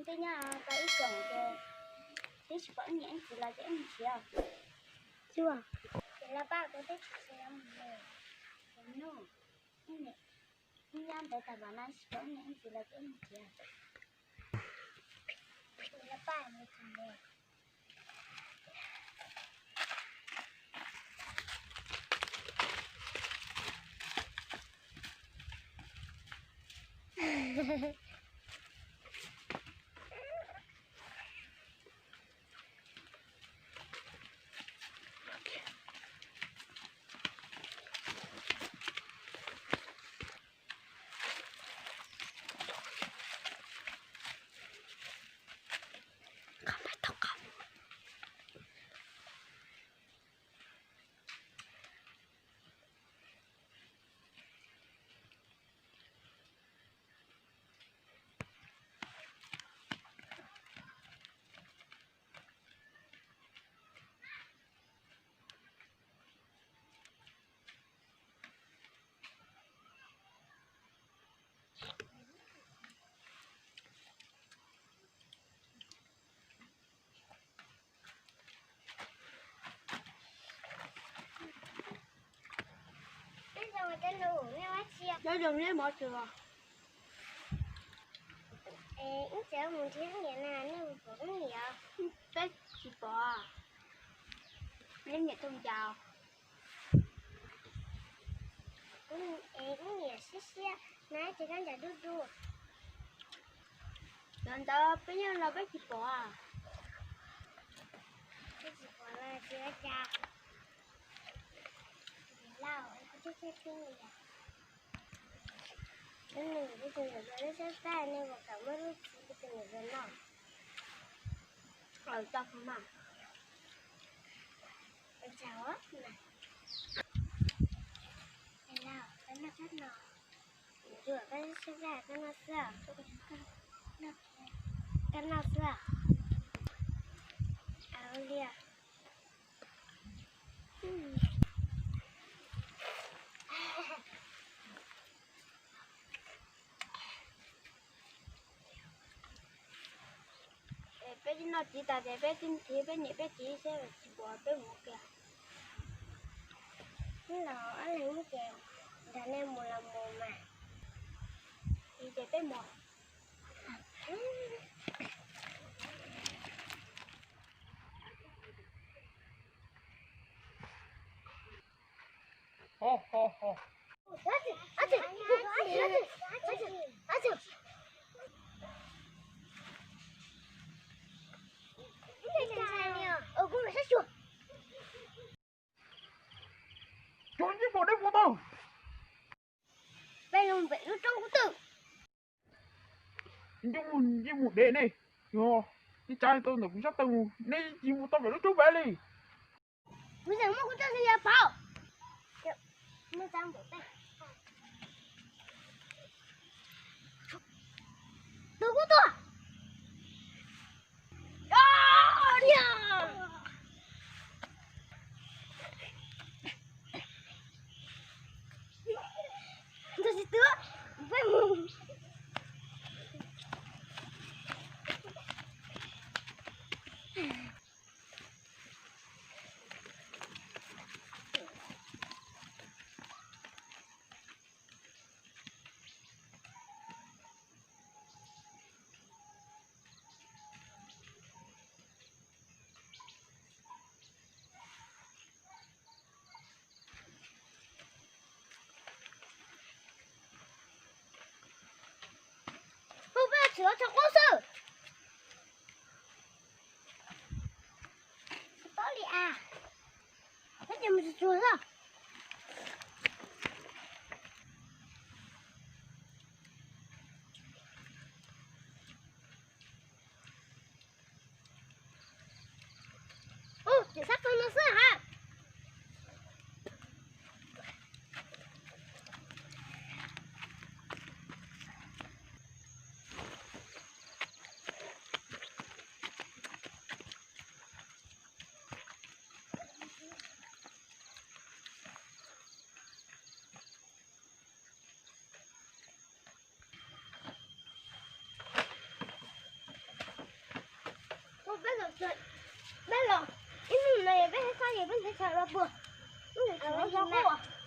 Twb nyob tau ib xyoos ces twb tsis pom wb niam wb txiv los ces wb mus nrhiav. Ces los pab kuv twb tsis txiv los mus nrhiav. Wb nyob ntawd tag npaum no tsis pom wb niam wb txiv los ces wb mus nrhiav. Los pab mus nrhiav. Nyob zoo nej mov tsuas. Es wb tseem mus nrhiav wb niam na, nej puas pom wb niam? Peb tsis pom. Neb niam tuaj ncaus. Es wb niam siab siab na, ces koj ncaws dub dub. Los ntawd peb nyob los peb tsis pom. Peb tsis pom los tsis ua cas. Lauj, kuv thiaj thiaj li. Tus niam tus lwm lub sab tab nej puas kam muab lub txiv tus niam tus no? Aws, tau mas. Ua cas os? Lauj, koj noj sab no. Koj noj sab tab koj noj xwb. Koj noj xwb. Aws li. Peb twb noj txiv tas ces peb twb nrhiav peb niam peb txiv seb tsis pom peb mus kiag. Los ob leeg ces nrog nej mus los mus mas. Ces peb mus. Cov ncej mus deb mus tau. Peb los pem lub roob kuv twb. Ncej mus, ncej mus deb ne. Yog ib tsav tau ntawm kuv sab taw mus, neb cia mus tau pem lub roob pem li. Kuv tseem muab kuv txoj hlwb yog pauv. Tus kuj tuaj. Ntxog tsis twb, peb mus. Hu peb tsis ua tso qub xwb. Tsis paub li as. Peb ces mus tsuag tsuag xwb. Ub, ces sab qhov no xwb ha. Los, ib hnub no peb haj xav yog peb ntxhais chaw los puag, ib ntxhais chaw los puag.